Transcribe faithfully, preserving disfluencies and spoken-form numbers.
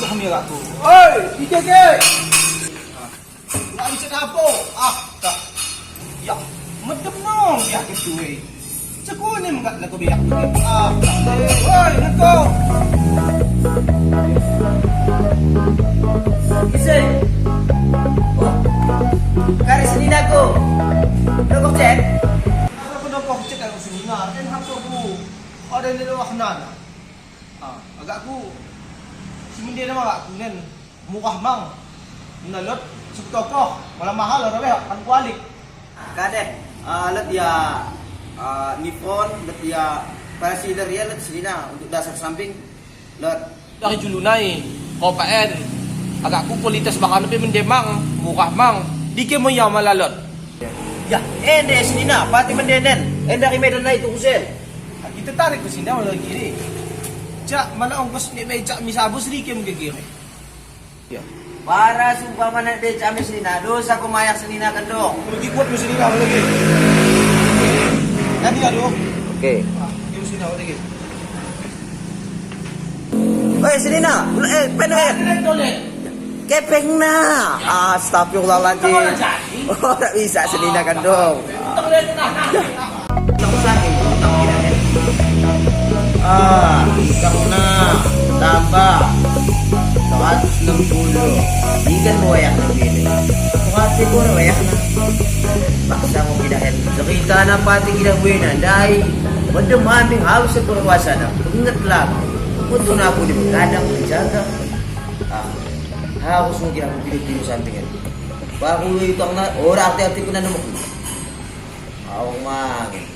Kami aku. Oi, I J J. Nggak bisa dapo. Ah, dah. Ya, medem no, ya, ketua. Ceko ni mengkat lagu biak. Ah, dah. Oi, ngeko. Ise. Oh. Kari senina ko. Dokok cek. Aku dokok cek aku senina. En hapku. Ada ni lewah nana. Ah, agakku si mende nama agakku nen. Murah mang. Nalot suk tokoh, malah mahal ora weh, kan kualik. Kadeh, ah, lot ia, ah, nipon, lot ia, para sider ia lot senina untuk dasar samping. Lot. Dari julu nai, kopa en. Agakku kualitas bahan pe mende mang, murah mang. Dike mo ia malah lot. Ya, ende senina, pati mende nen. Ende dari Medan nai tu kusel. Kita tarik ku senina malah kiri. Cak, mana ongkos ni becak mi sabu sedikit mengkekiri. Ya. Para sumpah mana becak mi senina, dosa ko mayak senina kendong. Lagi kuat mi senina lagi. Nanti aduh. Oke. Ah, ini senina lagi. Oi, senina. Eh, pen, pen. Kepengna. Astagfirullahaladzim. Oh, dak bisa senina kendong. Ah, utangna tambah seratus enam puluh. Ikan wayahna bini. Pati ko wayahna. Paksa mo kidahen. Cerita na pati kidah buena ndai. Medem ambing harus seperwasana. Ingetlah. Untuk naku di kadang menjaga. Ah, harus mo kidah pilu-pilu sampingan. Baru itu na ora arti-arti kuna nemu. Au mangin.